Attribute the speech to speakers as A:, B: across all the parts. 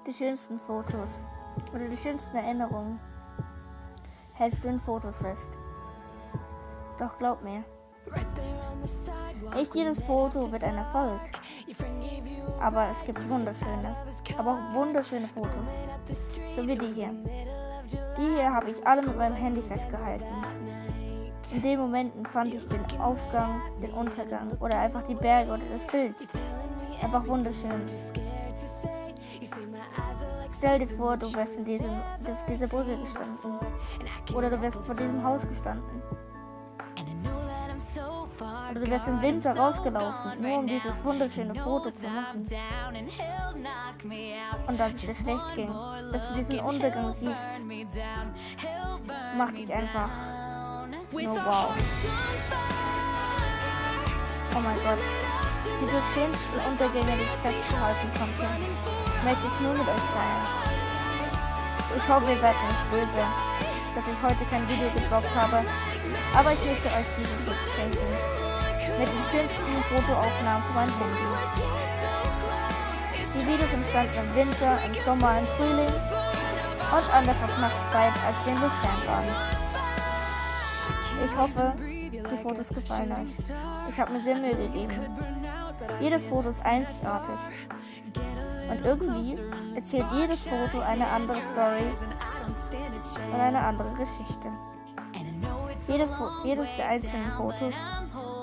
A: Die schönsten Fotos oder die schönsten Erinnerungen hältst du in Fotos fest. Doch glaub mir, nicht jedes Foto wird ein Erfolg. Aber es gibt wunderschöne, aber auch wunderschöne Fotos. So wie die hier. Die hier habe ich alle mit meinem Handy festgehalten. In den Momenten fand ich den Aufgang, den Untergang oder einfach die Berge oder das Bild einfach wunderschön. Stell dir vor, du wärst auf dieser Brücke gestanden. Oder du wärst vor diesem Haus gestanden. Oder du wärst im Winter rausgelaufen, nur um dieses wunderschöne Foto zu machen. Und als es dir schlecht ging, dass du diesen Untergang siehst, macht dich einfach nur wow. Oh mein Gott, diese schönsten Untergänge, die ich festgehalten konnte, möchte ich nur mit euch teilen. Ich hoffe, ihr seid mir nicht böse, dass ich heute kein Video gedroppt habe, aber ich möchte euch dieses Lied schenken. Mit den schönsten Fotoaufnahmen von meinem Handy. Die Videos entstanden im Winter, im Sommer, im Frühling und an der Fastnachtszeit, als wir in Luzern waren. Ich hoffe, die Fotos gefallen euch. Ich habe mir sehr Mühe gegeben. Jedes Foto ist einzigartig. Und irgendwie erzählt jedes Foto eine andere Story und eine andere Geschichte. Jedes der einzelnen Fotos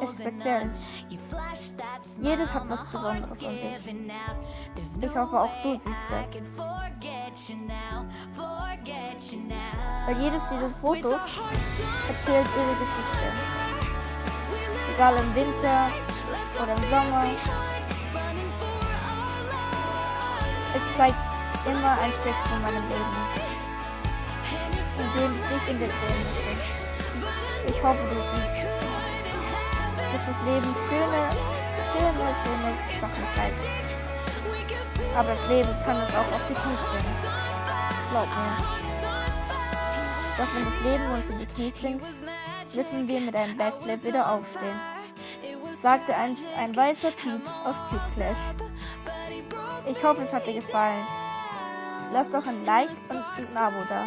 A: ist speziell. Jedes hat was Besonderes an sich. Ich hoffe, auch du siehst das. Weil jedes dieser Fotos erzählt ihre Geschichte. Egal im Winter oder im Sommer. Es zeigt immer ein Stück von meinem Leben, in dem ich dich integrieren möchte. Ich hoffe, du siehst, dass das Leben schöne Sachen zeigt. Aber das Leben kann es auch auf die Knie zwingen. Glaub mir. Doch wenn das Leben uns in die Knie zwingt, müssen wir mit einem Backflip wieder aufstehen, sagte einst ein weißer Typ aus Tube Clash. Ich hoffe, es hat dir gefallen. Lass doch ein Like und ein Abo da.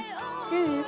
A: Tschüss!